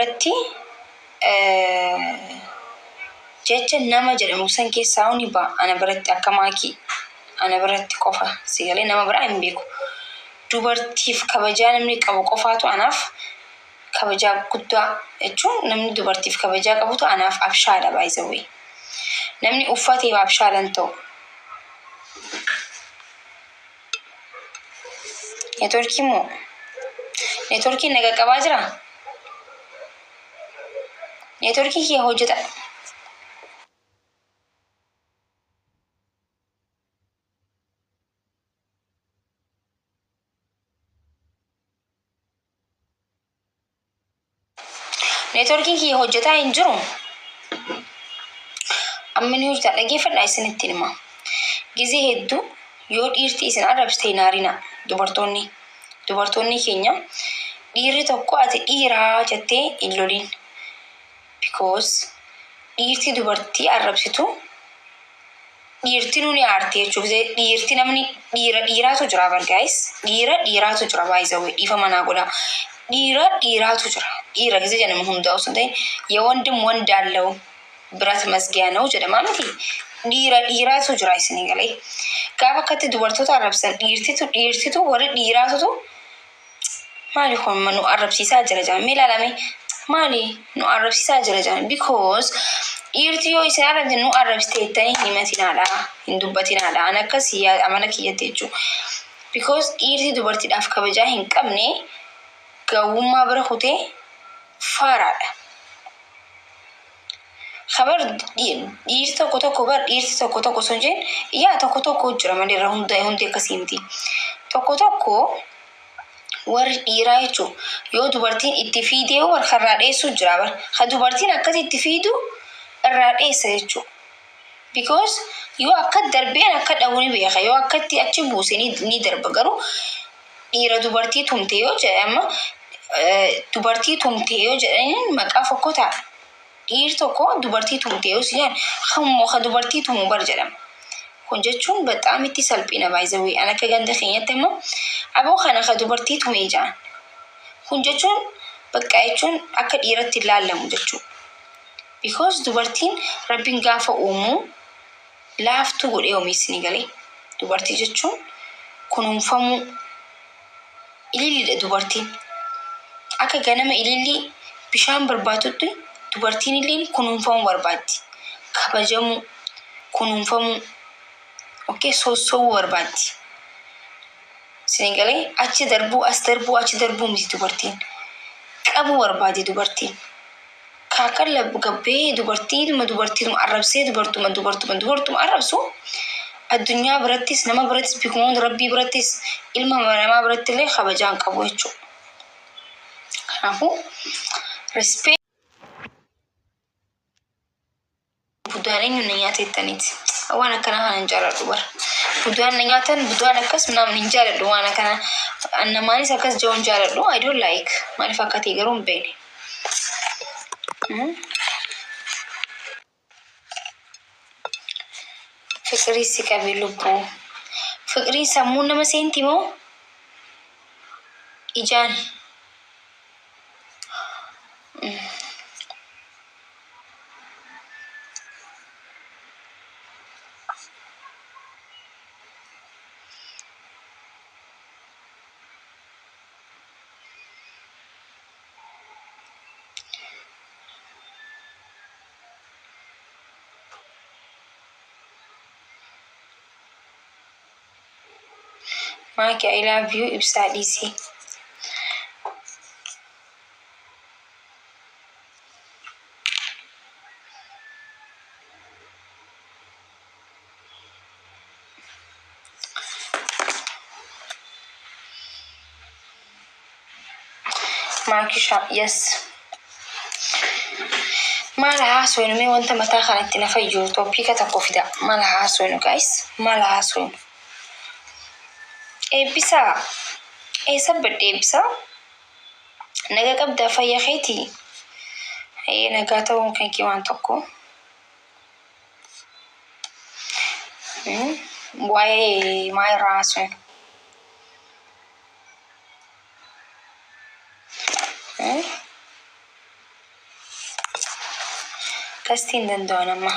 biratti jecha nama jedhamu san keessaa ni ba'a ana biratti akka maakii ana biratti qofa si galee nama biraa hin beeku. Dubartiif kabajaa namni qabu qofaatu anaaf kabajaa guddaa jechuun namni dubartiif kabajaa qabutu anaaf abshaala by the way. Namni uffateef abshaala hin ta'u. Neetworkii moo? Neetworkiin na qaqqabaa jiraa? Neetworkii kiyya hojjeta. Neetworkiin kiyya hojjetaa hin jiru. Amma ni hojjeta dhageeffadhaa isinitti hima. Gizee hedduu yoo dhiirti isin arrabsite hin aarinaa dubartoonni. Dubartoonni keenya dhiirri tokko ati dhiiraa jettee hin lolin. Because dhiirti dubartii arrabsitu dhiirtinuu ni aarti jechuuf dhiirti namni dhiira dhiiraatu jira bar guys dhiira dhiiraatu jira by the way dhiifama naa godhaa dhiira dhiiraatu jira dhiira gizee jedhamu hundaa osoo hin ta'in የወንድም ወንድ አለው ብረት መዝጊያ ነው jedhama miti dhiira dhiiraatu jira isinii galee gaafa akkatti dubartoota arrabsan dhiirtitu dhiirtitu warri dhiiraatutu Maali kun nu arrabsiisaa jira jedhan mee ilaalame maali nu arrabsiisaa jira jedhan because dhiirti yoo isin arrabte nu arrabsite jettanii hin himatinaadha hin dubbatinaadha an akkas amala kiyyatti jechuu because dhiirti dubartiidhaaf kabajaa hin qabne gawwummaa bira kutee faaraadha. Kabar dhiirti tokko tokko bar dhiirti tokko tokko osoo hin jedhin yaa tokko tokko jira malee irra hunda hundi akkasii miti. Tokko tokko warri dhiiraa jechuun yoo dubartiin itti fiidee bar karraa dheessuu jira bar. Ka dubartiin akkasi itti fiidu irraa dheessa jechuudha. Because yoo akka darbeen akka dhabu ni beeka yoo akkatti achi buuse ni darba garuu dhiira dubartii tumte yoo jedhe amma dubartii tumte yoo jedhaniin maqaa fokkotaadha. Dhiirri tokko dubartii tumte yoo si jedhan kammoo ka dubartii tumu bar jedhama. Kun jechuun baxaam itti salphina by the way. An akka ganda keenyatti amma aboo kana ka dubartii tumee jedhan. Kun jechuun bakka jechuun akka dhiiratti hin laallamu jechuudha. Because dubartiin rabbiin gaafa uumu laaftuu godhee uume isinii galee. Dubartii jechuun kunuunfamuu ilillidha dubartiin. Akka ganama ilillii bishaan barbaadtutti dubartiin illeen kunuunfamuu barbaaddi. Kabajamuu, kunuunfamuu, okay, sossobuu barbaaddi. Isinii galee achi darbuu as darbuu achi darbuu miti dubartiin. Qabuu barbaaddi dubartiin. Kaakalla gabbee dubartiidhuma dubartiidhuma arrabsee dubartuma dubartuma dubartuma arrabsu addunyaa birattis nama birattis bikuma hunda rabbii birattis ilma namaa biratti illee kabajaa hin qabu jechuudha. Kanaafuu respect Budaan eenyu na nyaata jettaniiti. Waan akkanaa kana hin jaaladhu bara. Budaan na nyaatan budaan akkas minaamin hin jaaladhu waan akkana. Namaanis akkas jedhu hin jaaladhu. I don't like. Maaliif akka ta'e garuu hin beekne. Fiqirii si qabe lubbuu. Fiqiriin sammuu nama seenti moo ijaan? Maaki I love you ibsaa dhiisii. Maakisha yes. Maal haasofnu mee wanta mataa kana itti na fayyu topiika tokko fida. Maal haasofnu guys? Maal haasofnu? Eebbisaa eessa badde eebbisaa? Naga qabdaa fayya keetii? Hayyee nagaa ta'uun kan kee waan tokko. Waa'ee maa irraa haasofna? Gastii hin danda'u amma.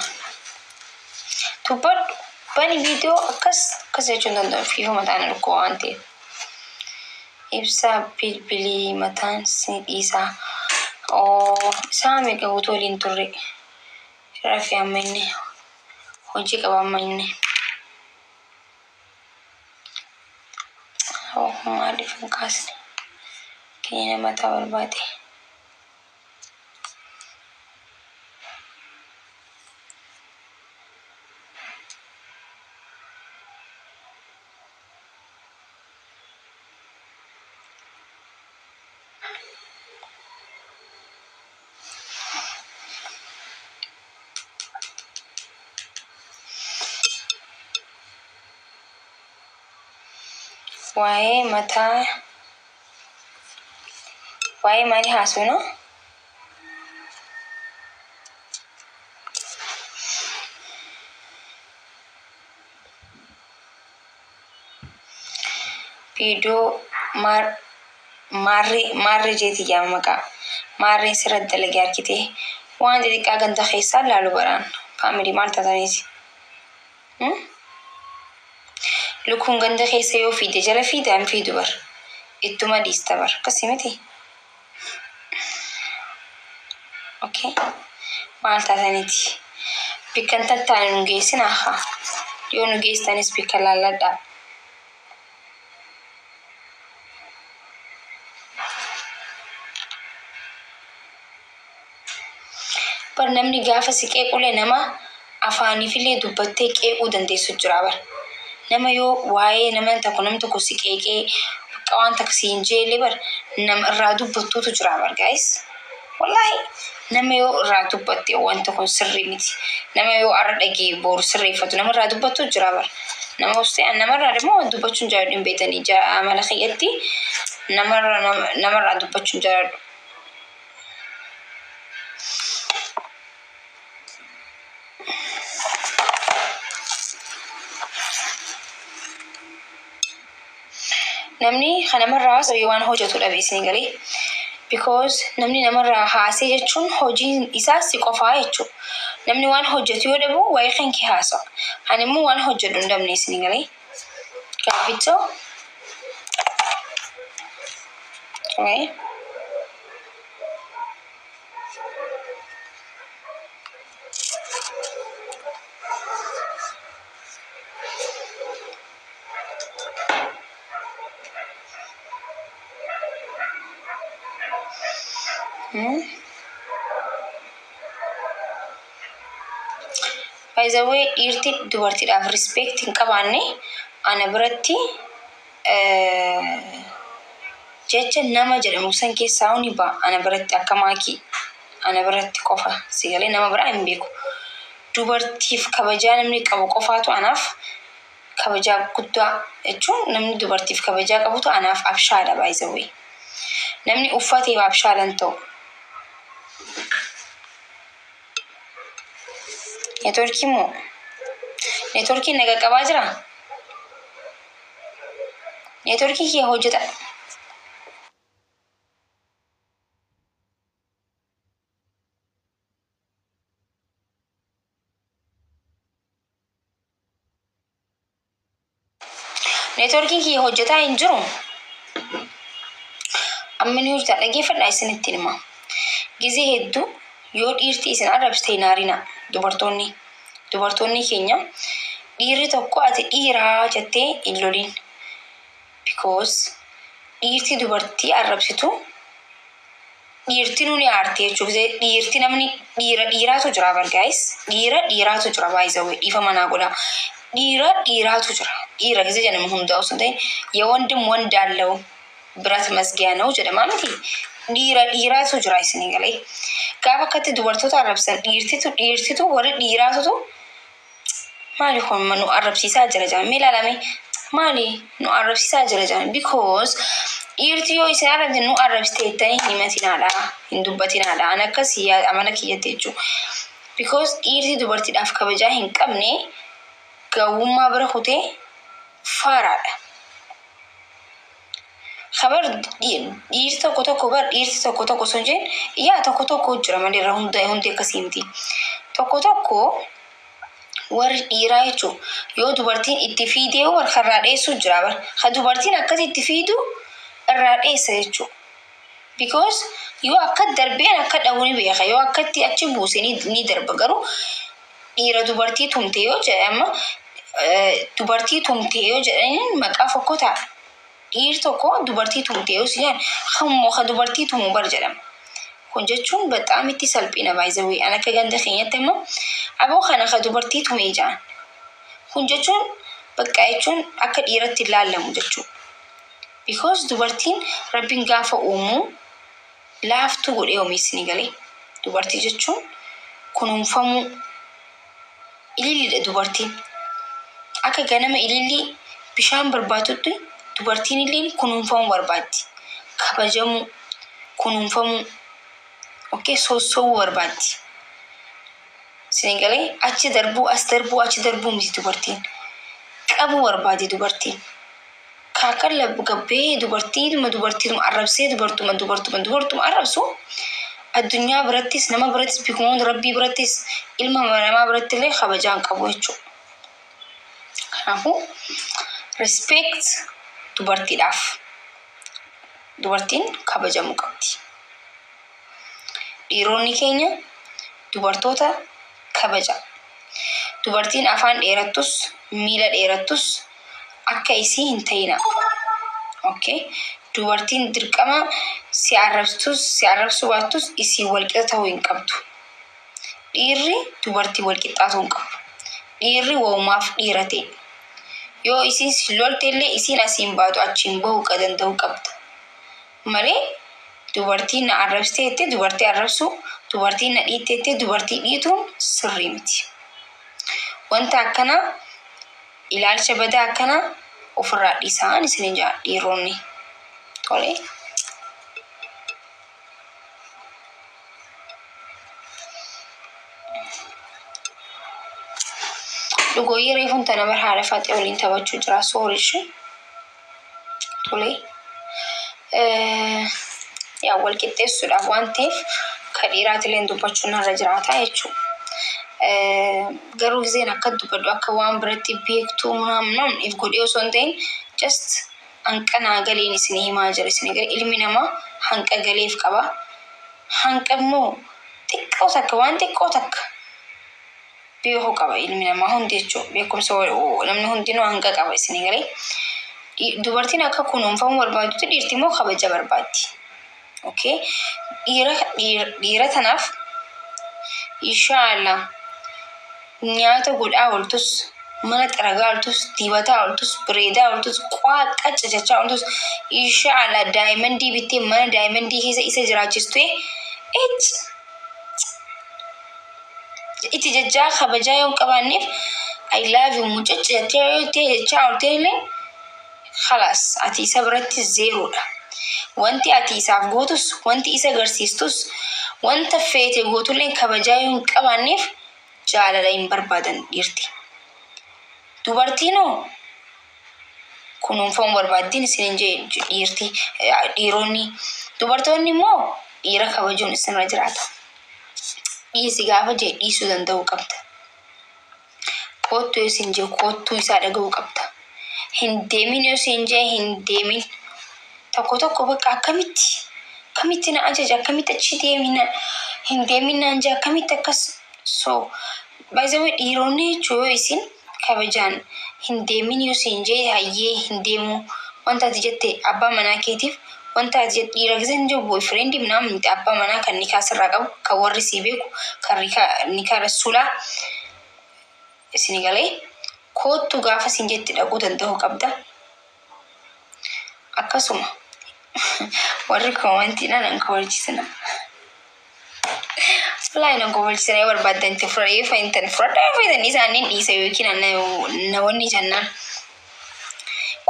Dubbadhu bani viidiyoo akkas akkas jechuu hin danda'u fiifa mataan dhukkuba waan ta'eef. Ibsaa bilbilii mataan si dhiisaa. Oo isaa meeqa guutuu waliin turre. Rafi amma inni hojii qaba amma inni. Oh, maaliif hin kaasne? Kiniina mataa barbaade. Waa'ee mataa waa'ee maalii haasofna? Viidiyoo maarree maarree jeeti jaama maqaa maarreen sirratti dalagee harkitee waan xixiqqaa ganda keessaa laalu baraan family maal taataniiti? Lukkuun ganda keessa yoo fiide jala fiida hin fiidu bar. Ittuma dhiista bar. Akkasii miti? Okay. Maal taataniiti? Bikka hin tattaane nu geessinaa haa. Yoo nu geessanis bikka laalladhaa. Bar namni gaafa si qeequllee nama afaaniifillee dubbattee qeequu dandeessu jira bar. Nama yoo waa'ee nama tokko namni tokko si qeeqee bakka waan takka siin jeellee bar nama irraa dubbattuutu jira bar, guys. Wallaahi nama yoo irraa dubbatte wanta kun sirrii miti. Nama yoo arra dhagee boru sirreeffatu nama irraa dubbattu jira bar. Nama ustee namarraa immoo dubbachuun jaalladhu hin beektanii amala kiyyatti namarraa dubbachuun jaalladhu. Namni kan namarraa haasa'u waan hojjetu dhabe isin galee. Because namni namarraa haasee jechuun hojiin isaa si qofaa jechuudha. Namni waan hojjetu yoo dhabu waa'ee kan kee haasa'a. Ani immoo waan hojjedhu hin dhabne isin galee. Gaaffichoo. Okay. By the way, dhiirti dubartiidhaaf respect hin qabaanne ana biratti jecha nama jedhamu san keessaa ni ba'a ana biratti akka maakii ana biratti qofa si galee nama biraa hin beeku. Dubartiif kabajaa namni qabu qofaatu anaaf kabajaa guddaa jechuun namni dubartiif kabajaa qabutu anaaf abshaala, by the way. Namni uffateef abshaala hin ta'u. Neetworkii moo? Neetworkiin na qaqqabaa jiraa? Neetworkii kiyya hojjeta. Neetworkiin kiyya hojjetaa hin jiru. Amma ni hojjeta, dhageeffadhaa, isinitti hima. Gizee hedduu yoo dhiirti isin arrabsite hin aarinaa dubartoonni. Dubartoonni keenya dhiirri tokko ati dhiiraa jettee hin lolin. Because dhiirti dubartii arrabsitu dhiirtinuu ni aarti jechuudha. Dhiirti namni dhiira dhiiraatu jira bar, guys. Dhiira dhiiraatu jira, by the way, dhiifama naa godhaa. Dhiira dhiiraatu jira. Dhiira ጊዜ jedhamu hundaa osoo hin ta'in የወንድም ወንድ አለው ብረት መዝጊያ ነው jedhama miti. Dhiira dhiiraatu jira isinii galee. Gaafa akkatti dubartoota arrabsan dhiirtitu dhiirtitu warri dhiiraatutu maali kun nu arrabsiisaa jira jedhan mee ilaalame maali nu arrabsiisaa jira jedhan, because dhiirti yoo isin arrabte nu arrabsite jettanii hin himatinaadha, hin dubbatinaadha. An akkas amala kiyyatti jechuudha, because dhiirti dubartiidhaaf kabajaa hin qabne gawwummaa bira kutee faaraadha. Kabar dhiirti tokko tokko bar dhiirti tokko tokko osoo hin jeen yaa tokko tokko jira malee irra hunda hundi akkasii miti. Tokko tokko warri dhiiraa jechuun yoo dubartiin itti fiidee bar karraa dheessuu jira bar. Ka dubartiin akkas itti fiidu irraa dheessa jechuudha. Because yoo akka darbeen akka dhabu ni beeka. Yoo akkatti achi buuse ni darba garuu dhiira dubartii tumte yoo jedhe amma dubartii tumte yoo jedhaniin maqaa fokkotaa. Dhiirri tokko dubartii tumte yoo si jedhan kammoo ka dubartii tumu bar jedhama. Kun jechuun baxaam itti salphina by the way. An akka ganda keenyatti amma aboo kana ka dubartii tumee jedhan. Kun jechuun bakka jechuun akka dhiiratti hin laallamu jechuudha. Because dubartiin Rabbiin gaafa uumu laaftuu godhee uume isinii galee. Dubartii jechuun kunuunfamuu ililliidha dubartiin. Akka ganama ilillii bishaan barbaaddutti dubartiin illee kunuunfamuu barbaaddi. Kabajamuu, kunuunfamuu, okay, sossobuu barbaaddi. Isinii galee achi darbuu, as darbuu, achi darbuu miti dubartiin. Qabuu barbaaddi dubartiin. Kaakalla gabbee dubartiidhuma dubartiidhuma arrabsee dubartuma dubartuma dubartuma arrabsu addunyaa birattis nama birattis bikuma hunda rabbii birattis ilma namaa biratti illee kabajaa hin qabu jechuudha. Kanaafuu respect dubartiidhaaf dubartiin kabajamuu qabdi. Dhiironni keenya dubartoota kabaja. Dubartiin afaan dheerattus miila dheerattus akka isii hin ta'inaa. Okay. Dubartiin dirqama si arrabsitus si arrabsuu baattus isii wal qixa ta'uu hin qabdu. Dhiirri dubartii wal qixxaatuu hin qabu. Dhiirri waumaaf dhiira ta'e. Yoo isiin si lolte illee isiin asiin baatu achiin bahuu danda'uu qabda. Malee dubartiin na arrabsite jettee dubartii arrabsuu, dubartiin na dhiitte jettee dubartii dhiituun sirrii miti. Wanta akkanaa ilaalcha badaa akkanaa ofirraa dhiisaan isinin jedha dhiironni. Tole. Dhugooyyee reefuun tana bar haadha faxee waliin taphachuu jira soori ishee. Tole. Yaa wal qixxeessuudhaaf waan ta'eef ka dhiiraatileen dubbachuun narra jiraata jechuudha. Garuu giseen akka dubbadhu akka waan biratti beektuu namni if godhee osoo hin ta'in just hanqa naa galeen isin himaa jira isin galee ilmi namaa hanqa galeef qaba. Hanqa immoo xiqqoo takka waan xiqqoo takka beekuu qaba ilmi namaa hundi jechuudha. Beekumsa namni hundinuu hanga qaba isin galee. Dubartiin akka kunuunfamuu barbaaddutti dhiirti immoo kabaja barbaaddi. Okay? Dhiira dhiira tanaaf inshaallah nyaata godhaa ooltus mana xaragaa ooltus dibataa ooltus bareedaa ooltus qaaqa cacachaa ooltus inshaallah daayimandii bittee mana daayimandii keessa isa jiraachistu ec itti jajjaa kabajaa yoo hin qabaanneef I love you mucucci jettee yoo jettee jechaa ooltee illee khalaas ati isa biratti zeeroodha. Wanti ati isaaf gootus wanti isa agarsiistus wanta feete gootullee kabajaa yoo hin qabaanneef jaalala hin barbaadan dhiirti. Dubartiinoo kunuunfamuu barbaaddiin isinin jee dhiirti dhiironni dubartoonni immoo dhiira kabajuun isinirra jiraata. Dhiisi gaafa jee dhiisuu danda'uu qabda. Koottu yoo siin jee koottuu isaa dhaga'uu qabda. Hin deemin yoo siin jee hin deemin. Tokko tokko bakka akkamitti akkamitti na ajaja akkamitti achi deemi na hin deemin naan jee akkamitti akkas so by the way dhiironni jechuun yoo isin kabajaan hin deemin yoo siin jee hayyee hin deemu wanta ati jette abbaa manaa keetiif wanta ati jette dhiira gizee hin jiru boyfriend ምናምን miti abbaa manaa kan nikaa sirraa qabu kan warri sii beeku kan nikaa rasuulaa isini galee koottu gaafa siin jette dhaquu danda'uu qabda. Akkasuma warri koomentiidhaan nan kabalchisina. Wallaahi nan kofalchisina yoo barbaaddan itti fudhadha yoo feetan fudhadha yoo feetan isaaniin dhiisa yookiin na wanni jennaan.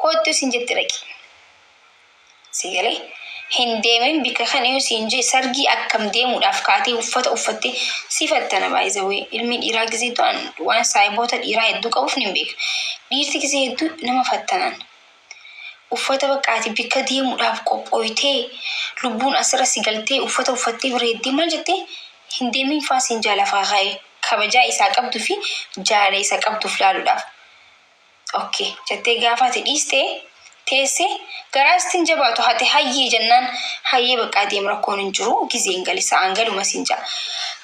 Koottu isin jette dhaqi. Si galee hin deemin bikka kana yoo siin jee sargii akkam deemuudhaaf kaatee uffata uffattee si fattana baay'isawee ilmi dhiiraa gisee du'an waan saayiboota dhiiraa hedduu qabuuf ni beeka. Dhiirti gisee hedduu nama fattanan. Uffata bakka ati bikka deemuudhaaf qophooytee lubbuun asirra si galtee uffata uffattee bareeddee maal jettee hin deemin faa siin jaa lafaa kaa'ee kabajaa isaa qabdu fi jaalala isa qabduuf laaluudhaaf. Ok jettee gaafa ati dhiiste teesse garaa sitti hin jabaatu hati hayyee jennaan hayyee baqqaa deem rakkoon hin jiru gizeen gali sa'aan galuma siin ja'a.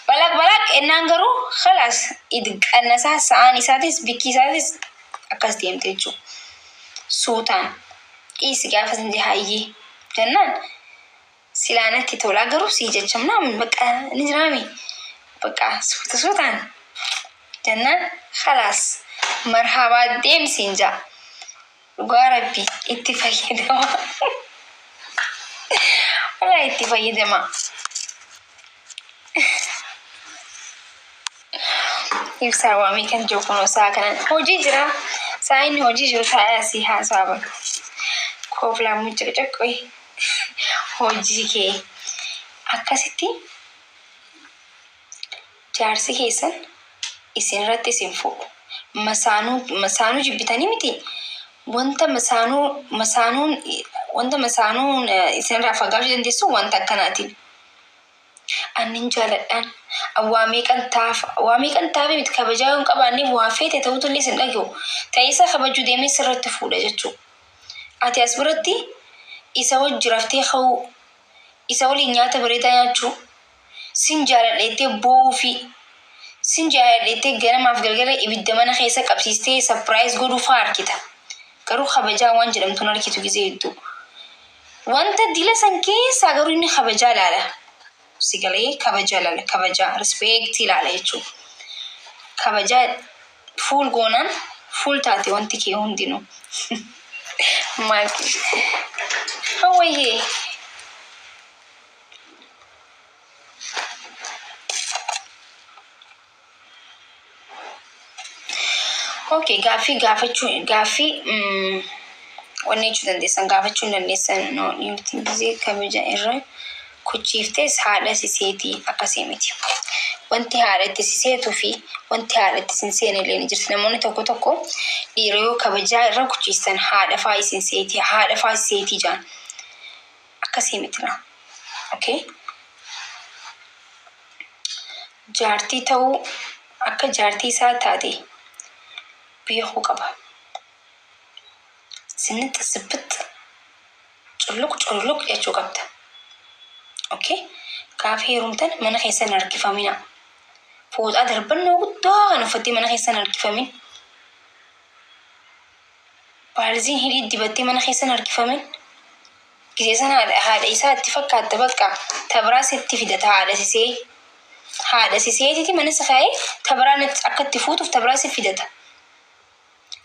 Balaq balaq ennaan garuu khalaas idqannasaa sa'aan isaatis bikki isaatis akkas deemte jechuudha. Suutaan dhiisi gaafa sin jee hayyee jennaan silaa natti tolaa garuu sii jecha minaamin bakka ni jiraami bakka suuta suutaan jennaan khalaas marhabaa deem siin jaa dhugaa rabbi itti fayyadama walaa itti fayyadama. Ibsaa waamii kan jiru kunoo sa'a kanan hojii jira. Sa'a inni hojii jiru taa'ee asii haasa'a bara. Kooflaan mucaqcaqoe hojii kee akkasitti jaarsi keessan isin irratti isin fuudhu. Masaanuu masaanuu jibbitanii miti wanta masaanuu masaanuun wanta masaanuun isinirraa fagaachuu dandeessu wanta akkanaatiin. An nin jaaladhaan. An waa meeqan taaf waa meeqan taafii miti kabajaa yoo hin qabaanneef waa feete ta'utullee sin dhagahu. Ta'e isa kabajuu deemee sirratti fuudha jechuu. Ati as biratti isa wajji raftee ka'uu, isa waliin nyaata bareedaa nyaachuu, sin jaaladha jettee boo'uufii, sin jaaladha jettee ganamaaf galgala ibidda mana keessa qabsiistee surprise godhuu faa argita. Garuu kabajaa waan jedhamtu hin argitu gizee hedduu. Wanta dila san keessaa garuu inni kabajaa laala. Si galee kabajaa laala kabajaa respect laala jechuudha. Kabajaa fuul goonaan fuul taate wanti kee hundinuu. Maal hawayyee. Okay, gaaffii gaafachuu gaaffii wanni jechuu dandeessan gaafachuu hin dandeessan no dhiirti gisee kabaja irra kuchiiftes haadha si seeti akkasii miti. Wanti haadha itti si seetuu fi wanti haadha itti sin seene illee ni jirti. Namoonni tokko tokko dhiira yoo kabajaa irra kuchiistan haadha faa isin seeti haadha faa si seetii jaan akkasii miti laa. Okay. Jaartii ta'uu akka jaartii isaa taate beekuu qaba. Sinnixx sibbixx culluq cululuq jechuu qabda. Ok gaafa heerumtan mana keessa hin harkifaminaa. Fooxaa darbannoo guddaa kan uffattee mana keessa hin harkifamin. Baalziin hidhii dibattee mana keessa hin harkifamin. Gisee san haadha haadha isaa itti fakkaatta bakka ta biraa sitti fida ta haadha sisee. Haadha siseetiti mana si kaa'ee ta biraa natti akka itti fuutuuf ta biraa si fidata.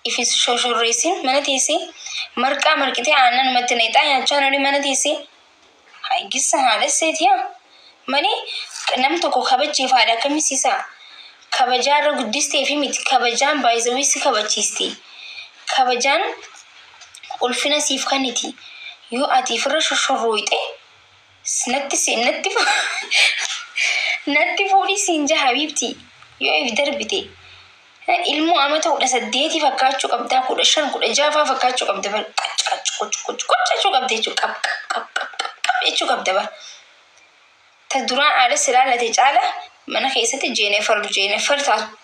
If hin shoshorreessin mana teessee marqaa marqitee aannanumatti naqxaa nyaachaa hin oolin mana teessee. Hay gissa haadha siseeti yaa. Malee nam tokko kabacheef haadha akkamii sisaa? Kabajaa irra guddisteefi miti kabajaan by the way si kabachiisti. Kabajaan ulfina siif kanniti. Yoo ati ifirra shoshorrooyxe natti si natti natti fuudhi siin jaha habiibti. Yoo if darbite ilmoo amata 18 fakkaachuu qabdaa 15 16 faa fakkaachuu qabda bar qac qac quc quc quc jechuu qabda jechuu qab qab qab qab qab qab jechuu qabda bar. Ta duraan aada si laallate caala mana keessatti jeenefar jeenefar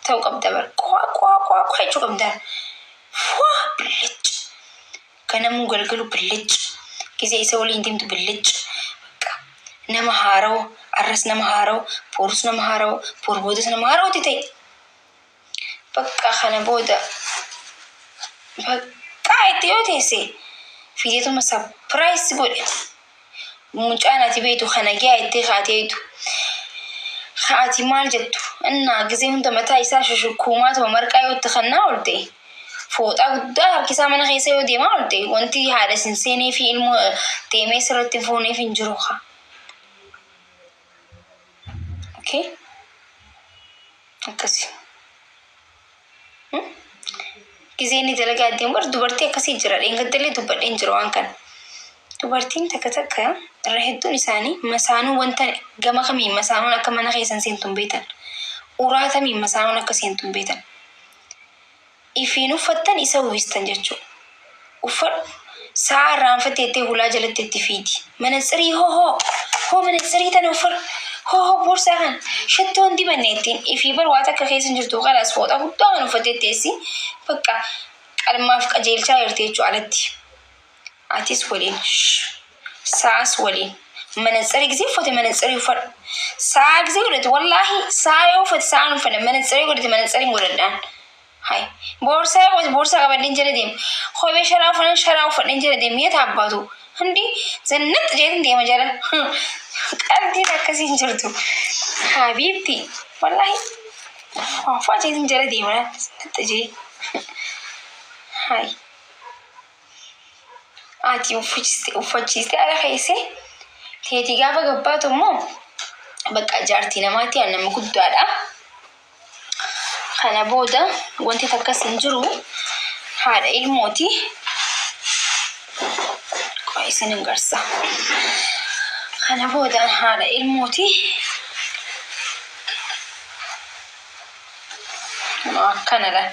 ta'uu qabda bar. Quwaa quwaa quwaa quwaa jechuu qabda. Fuwaa billic. Ganamuu galgalu billic. Gizee isa waliin deemtu billic. Bakka nama haarawa arras nama haarawa borus nama haarawa bor boodas nama haarawatti ta'e. Bakka kana booda bakka itti yoo teesse fideetuma surprise si godhe. Mucaan ati beektu kana giyaa itti kaateetu. Ka ati maal jettu innaa gizee hunda mataa isaa shushukkuumaatuma marqaa yoo itti kannaa oolte fooxaa guddaa harkisaa mana keessa yoo deemaa oolte wanti haadha sin seenee fi ilmoo deemee sirratti hin fuuneef hin jiru kaa. Okay. Akkasi. Gizee inni dalagaa deemu bar dubartii akkasii jira. Dheengaddallee dubbadheen jira waan kana. Dubartiin takka takka irra hedduun isaanii masaanuu wanta gama kamiin masaanuun akka mana keessan seentu hin beektan. Uraa tamiin masaanuun akka seentu hin beektan. Ifiin uffattan isa uwwistan jechuudha. Uffadhu. Sa'a irraanfatte jettee hulaa jalatti itti fiidi. Manatsirii hoo hoo hoo manatsirii tana uffar hoo hoo boorsaa kana shittoo hin dibanne ittiin ifii bar waa takka keessa hin jirtu kalaas fooxaa guddaa kana uffattee teessi bakka qalmaaf qajeelchaa jirti jechuu alatti. Atis waliin sa'as waliin manatsirii gisee uffate manatsirii uffadhu. Sa'a gisee godhate wallaahi sa'a yoo uffate sa'aan uffadha manatsirii godhate manatsiriin godhadhaan. Hay. Boorsaa yoo qabate boorsaa qabadheen jala deema. Kophee sharaa uffadhan sharaa uffadheen jala deema. Yeet abbaatu. Hundi zannaxx jeetin deema jala. Qalbiin akkasii hin jirtu. Habiibti. Wallaahi. Faa jeetin jala deema. Zannaxx jee. Hay. Ati uffachiiste ala keessee teetii gaafa gabbaatu immoo bakka jaartii namaatti nama guddaadha. Kana booda wanti takkas hin jiru. Haadha ilmooti. Qoy isin hin garsa. Kana booda haadha ilmooti. Akkana laal.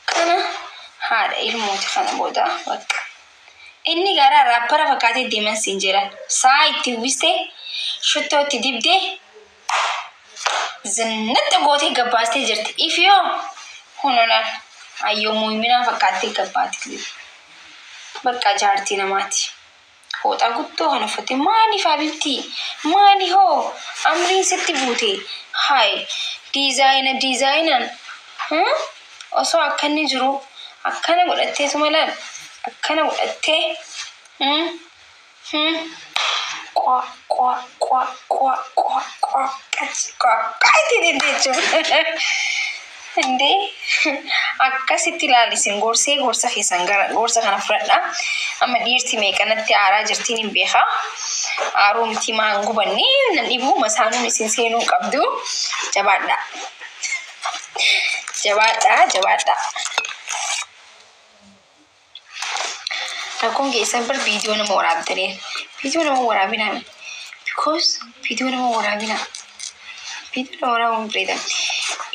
Kana haadha ilmooti kana booda bakka. Inni garaa raappara fakkaatee deeman siin jedhan. Sa'a itti uwwistee, shittoo itti dibdee, zinnaxxi gootee gabbaastee jirti. Ifiyoo kunoo laal ayyoo mu'minaa fakkaattee gabbaati. Bakka jaartii namaati. Fooxaa guddoo kana uffattee maaliif habibtii maali hoo amriin sitti buute haay diizaayina diizaayinaan osoo akkanni jiru akkana godhatteetuma laal akkana godhattee Qua qua qua qua qua qua qac qua qua itti deemte jechuudha. Indee akkasitti ilaali isin gorsee gorsa keessan gara gorsa kana fudhadha. Amma dhiirti meeqanatti aaraa jirtiin hin beeka. Aaruu miti maa hin gubanne nan dhibu masaanuun isin seenuu hin qabdu. Jabaadhaa. Jabaadhaa jabaadhaa. Rakkoon keessan bar viidiyoo nama waraabdanii. Viidiyoo nama waraabinaa. Because viidiyoo nama waraabinaa. Viidiyoo nama waraabuun bareedan.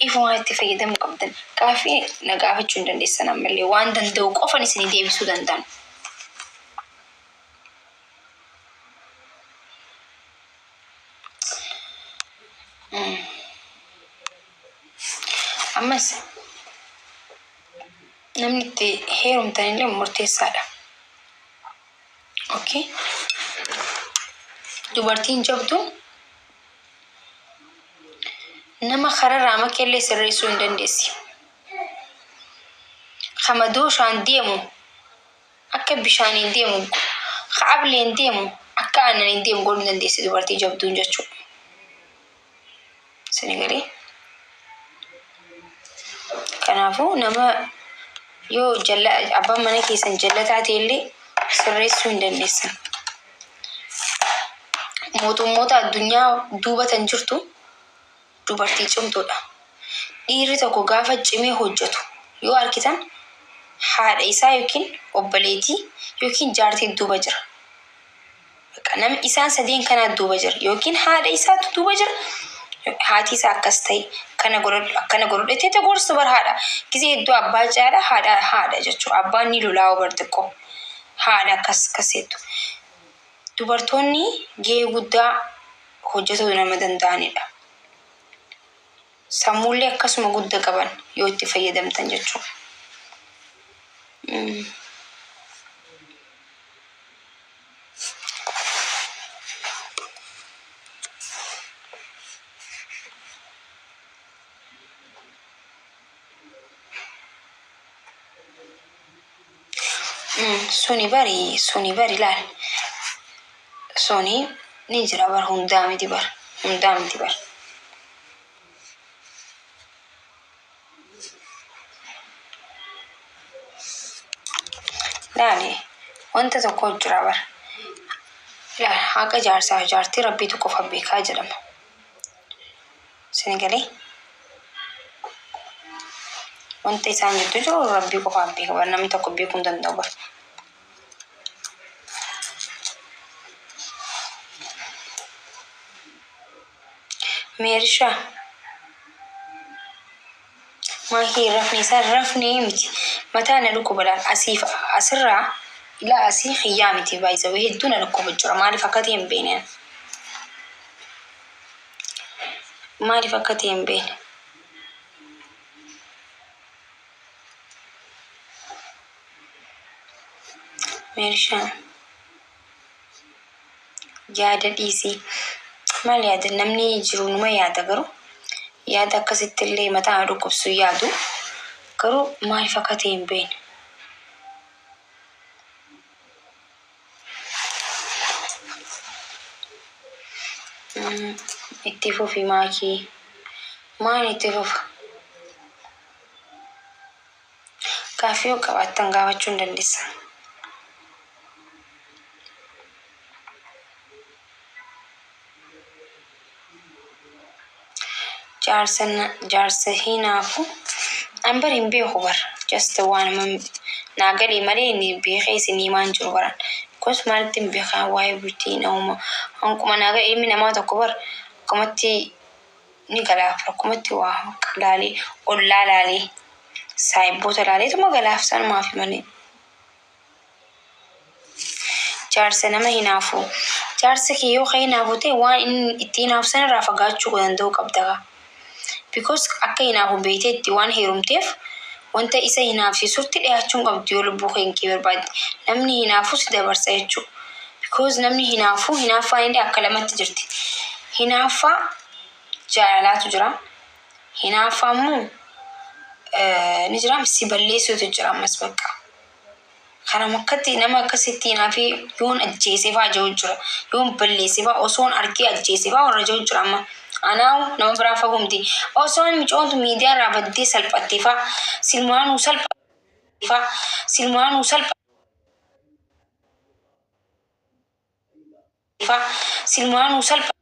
Ifumaa itti fayyadamuu qabdan. Gaaffii na gaafachuu hin dandeessan ammallee waan danda'u qofan isinii deebisuu danda'an. Ammas Namni itti heerumtan illee murteessaadha. Okay. Dubartiin jabduun nama kararraa makee illee sirreessuu hin dandeessi. Ka madooshaan deemu akka bishaaniin deemu, ka ableen deemu akka aannaniin deemu godhuu hin dandeessi dubartii jabduun jechuudha. Isin galee? Kanaafuu nama yoo jalla abbaan mana keessan jallataa ta'e illee sirreessuu hin dandeessan. Mootummoota addunyaa duuba tan jirtu dubartii cimtuudha. Dhiirri tokko gaafa cimee hojjetu yoo argitan haadha isaa yookiin obboleetii yookiin jaartii duuba jira. Bakka nama isaan sadeen kanaa duuba jira. Yookiin haadha isaatu duuba jira. Haati isaa akkas ta'e kana godhadhu akkana godhadhu jettee ta gorsu bar haadha. Gizee hedduu abbaa caala haadha haadha jechuudha. Abbaan ni lolaa bar xiqqoo. Haadha akkas akkas jettu. Dubartoonni gahee guddaa hojjetuu nama danda'anidha. Sammuullee akkasuma gudda qaban yoo itti fayyadamtan jechuudha. Suni bari suni bari laal suni ni jira bar hundaa miti bar hundaa miti bar. Laali wanta tokko jira bar. Laal haqa jaarsaa fi jaartii rabbiitu qofa beekaa jedhama. Isin galee wanta isaan gidduu jiru rabbii qofaaf beeka bar namni tokko beekuu hin danda'u bar. Meerishaa. Maakii hin rafne isaan rafnee miti. Mataa na dhukkuba laal asiif asirraa ilaa asii kiyyaa miti by the way hedduu na dhukkuba jira maaliif akka ta'e hin beekne ani. Maaliif akka ta'e hin beekne. Meershaa yaada dhiisii. Maal yaada namni jiru numa yaada garuu yaada akkasitti illee mataa nama dhukkubsu hin yaadu garuu maaliif akka ta'e hin beekne. Itti fufi maakii. Maal itti fufa? Gaaffii yoo qabaattan gaafachuu hin dandeessan. Jaarsa jaarsa hinaafu an bar hin beeku bar just waanuma naa galee malee inni beekee isin himaa hin jiru baran because maalitti hin beekaa waa'ee bultii namuma hanquma naa galee ilmi namaa tokko bar akkumatti ni galaaf akkumatti waa laalee ollaa laalee saayibboota laaleetuma galaaf sanumaafi malee. Jaarsa nama hinaafu. Jaarsa kee yoo ka hinaafu ta'e waan inni itti hinaafu sanirraa fagaachuu danda'uu qabda kaa. Because akka hinaafu beeytee itti waan heerumteef wanta isa hinaafsisutti dhiyaachuu hin qabdu yoo lubbuu kee kee barbaadde. Namni hinaafu si dabarsa jechuu. Because namni hinaafu hinaaffaan illee akka lamatti jirti. Hinaaffaa jaalalaatu jira. Hinaaffaa immoo ni jira si balleessuutu jira ammas bakka. Kanuma akkatti nama akkasitti hinaafee yoon ajjeese faa jiru jira. Yoon balleesse faa osoon argee ajjeese faa warra jiru jira amma. Anaawu nama biraa fagoo miti. Osoon micoontu miidiyaa irraa baddee salphatte faa silmaanuu salphatte faa silmaanuu salphatte faa silmaanuu salphatte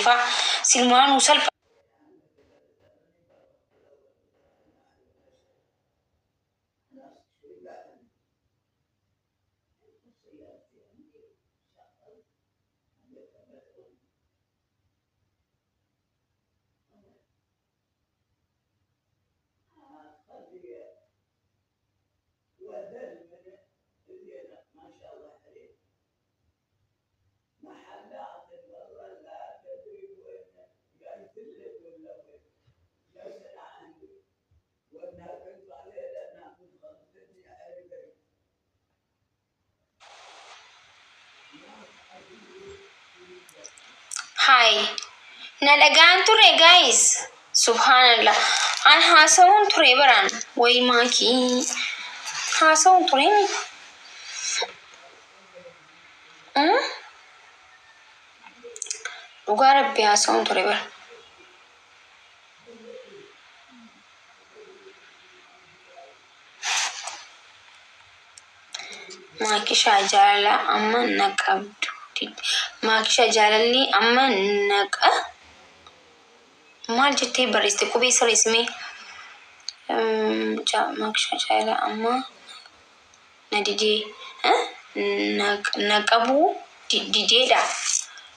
faa silmaanuu salphatte Hi. Na dhagaan ture guys. Subhanallah. An haasa'uun ture baraan. Way maakii. Haasa'uun ture mi? Mm? Dhugaa rabbi haasa'uun ture bara. Maakishaa jaalala amma na qabdu. Maakishaa jaalalli amma na qa maal jettee barreessite qubee sirreessi mee. Maakishaa jaalala amma na didee na qabuu dideedha.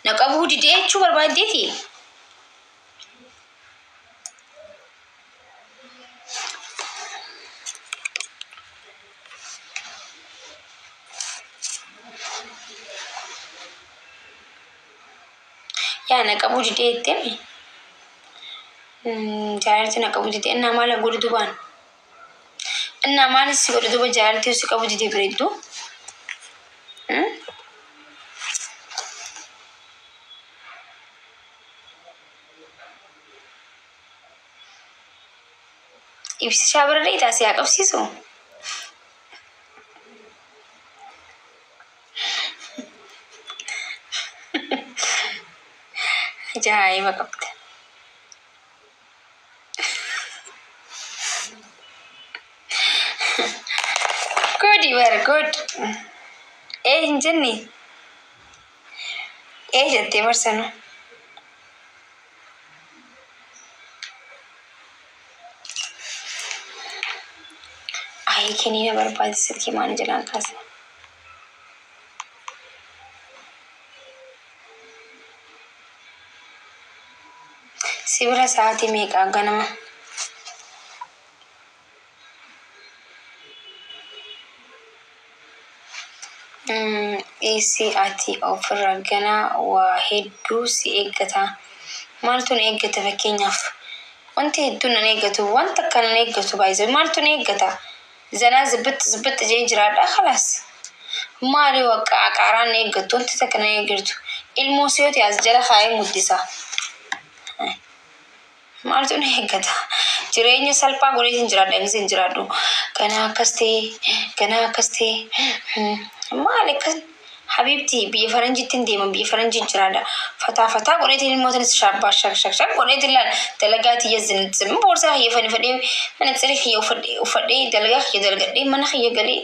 Na qabuu didee jechuu barbaaddeeti. Yaa na qabuu didee jettee jaalalti na qabuu didee innaa maal godhu dubaan innaa maal si godhu duba jaalalti si qabuu didee bareedduu. Ibsishaa bira dheeytaa si haa qabsiisu? Ajaa'iba qabda. Good, you are good. Ee hin jenne. Ee jettee barsanu. Ayii kiniina barbaade silkii maal jalaan kaase. Si bira sa'aatii meeqa ganama? Dhiisi ati ofirra ganaa waa hedduu si eeggata. Maaltu na eeggata fakkeenyaaf? Wanti hedduun nan eeggatu, wanta akka nan eeggatu baay'isee maaltu na eeggata? Zanaa zibbixx zibbixx jee jiraadha khalaas. Maali waqa aqaaraan na eeggattu wanti takka nan eeggattu. Ilmoo siyooti as jala kaa'ee guddisa. Maaltu na eeggata? Jireenya salphaa godheetiin jiraadha giseen jiraadhu. Ganaa akkas ta'e, ganaa akkas ta'e. Maali akkas? Habiibti biyya faranjiitti hin deema, biyya faranjii jiraadha. Fataa fataa godheetiin ilmoo tanis shaabbaa shak shak shak godheetiin laal dalagaa tiyya zin boorsaa kiyya fanifadhee mana tsirii kiyya uffadhee dalagaa kiyya dalagadhee mana kiyya galee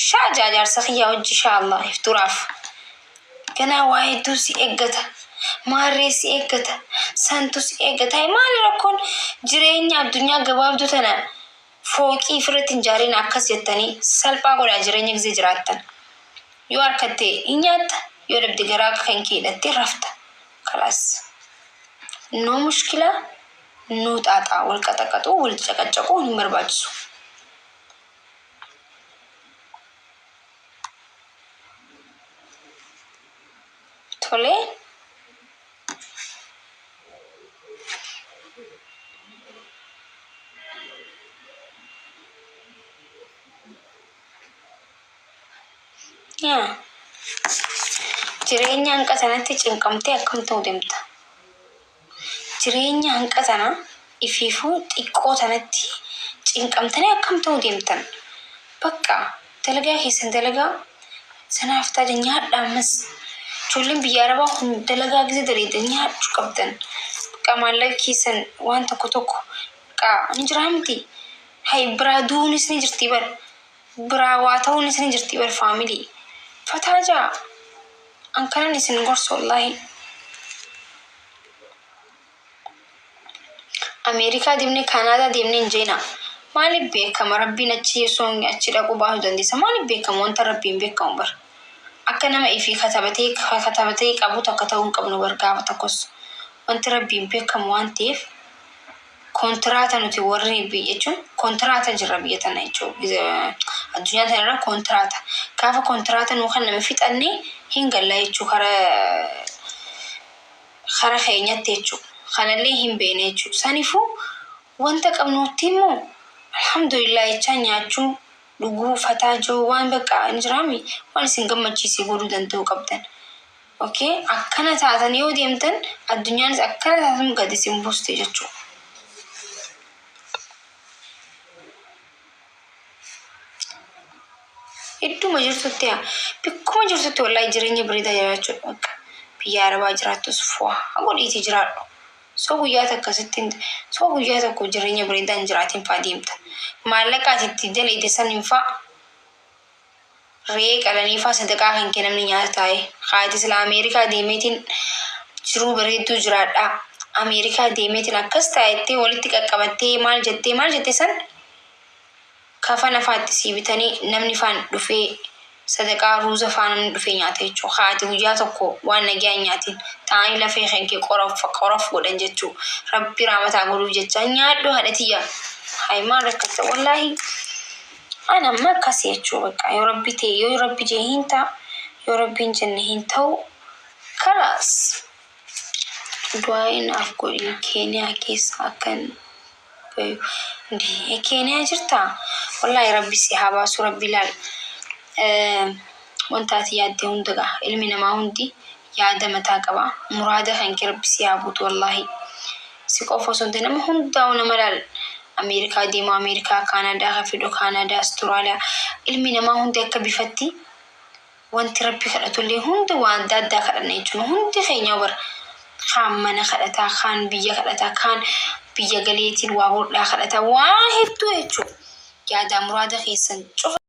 shaa jaajaarsa kiyyaa hojii shaa Allah ifturaaf. Ganaa waa hedduu si eeggata. Maarree si eeggata. Santu si eeggata. Hayi maali rakkoon jireenya addunyaa gabaabduu tana fooqii ifirratti hin jaarin akkas jettanii salphaa godhaa jireenya gisee jiraattan. Yoo harkatte hin nyaatta, yoo dhabde garaa kan kee hidhattee rafta. Kalaas. No mushkilaa, no xaaxaa. Wal qaxaqaxuu, wal caqacaquu hin barbaachisu. Tole. Yaa. Jireenya hanqa sanatti cinqamtee akkam ta'uu deemta? Jireenya hanqa tana ifiifuu xiqqoo tanatti cinqamtanii akkam ta'uu deemtan? Bakka dalagaa keessan dalagaa sanaaf taate nyaadhaa ammas. Ijoolleen biyya Arabaa kun dalagaa gisa daleeydan nyaachuu qabdan. Bakka maallaqa keessan waan tokko tokko bakka ni jiraa miti. Hay biraa du'uunis ni jirti bar. Biraa waa ta'uunis ni jirti bar faamilii. Fataa jaa. An kanan isin gorsu wallahi. Ameerikaa deemnee Kaanaadaa deemnee hin jeenaa. Maaliif beekama rabbiin achi osoo achi dhaquu baasuu dandeessa. Maaliif beekama wanta rabbiin beekamu bar. Akka nama ifii katabatee katabatee qabu takka ta'uu hin qabnu bar gaafa tokkos. Wanti rabbiin beekamu waan ta'eef kontiraata nuti warri biyya jechuun kontiraata jirra biyya tana jechuun addunyaa tana irra kontiraata. Gaafa kontiraata nuu kenname fixanne hin galla jechuu kara keenyatti jechuudha. Kanallee hin beekne jechuudha. Saniifuu wanta qabnutti immoo alhamdulillah jechaa nyaachuu, dhuguu, fataa jiru waan bakka hin jiraami waan isin gammachiise godhuu danda'uu qabdan. Okay? Akkana taatan yoo deemtan addunyaanis akkana taatan gad isin buusti jechuudha. Idduma jirtutti haa bikkuma jirtutti wallahi jireenya bareedaa jiraachuudha bakka biyya arabaa jiraattus fu'aa godhiitii jiraadhu. Soo guyyaa takka sitti soo guyyaa tokko jireenya bareedaa hin jiraatin faa deemta. Maallaqa ati itti daleyte saniin faa re'ee qalanii faa sadaqaa kan kee namni nyaata taa'e. Haati sila Ameerikaa deemeetiin jiruu bareedduu jiraadhaa. Ameerikaa deemeetiin akkas taa'ettee walitti qaqqabattee maal jettee maal jette san kafana faa itti sii bitanii namni faan dhufee sadaqaa ruuza faa namni dhufee nyaata jechuudha. Haati guyyaa tokko waan nagaa hin nyaatin taa'anii lafee kan kee qorof qorof godhan jechuudha. Rabbi raamataa godhuuf jecha nyaadhu haadha tiyya. Hayi maal rakkatta wallaahi. An amma akkas jechuu bakka yoo rabbi ta'e yoo rabbi jee hin ta'a yoo rabbi hin jenne hin ta'u kalaas. Du'aayi naaf godhi Keeniyaa keessa akkan bayu. Ndee Keeniyaa jirtaa? Wallaahi rabbi si haa baasu rabbi laal. Wanta ati yaadde hunda gaa ilmi namaa hundi yaada mataa qaba. Muraada kan kee rabbi si haa guutu wallaahi. Si qofa osoo hin ta'in nama hundaa'u nama laal. Ameerikaa deemu Ameerikaa, Kaanaadaa kan fedhu Kaanaadaa, Asturaaliyaa. Ilmi namaa hundi akka bifatti wanti rabbi kadhatullee hundi waan adda addaa kadhanna jechuun hundi keenya bara kaan mana kadhataa, kaan biyya kadhataa, kaan biyya galeetiin waa godhaa kadhataa waan hedduu jechuudha. Yaadaa muraada keessan cufa.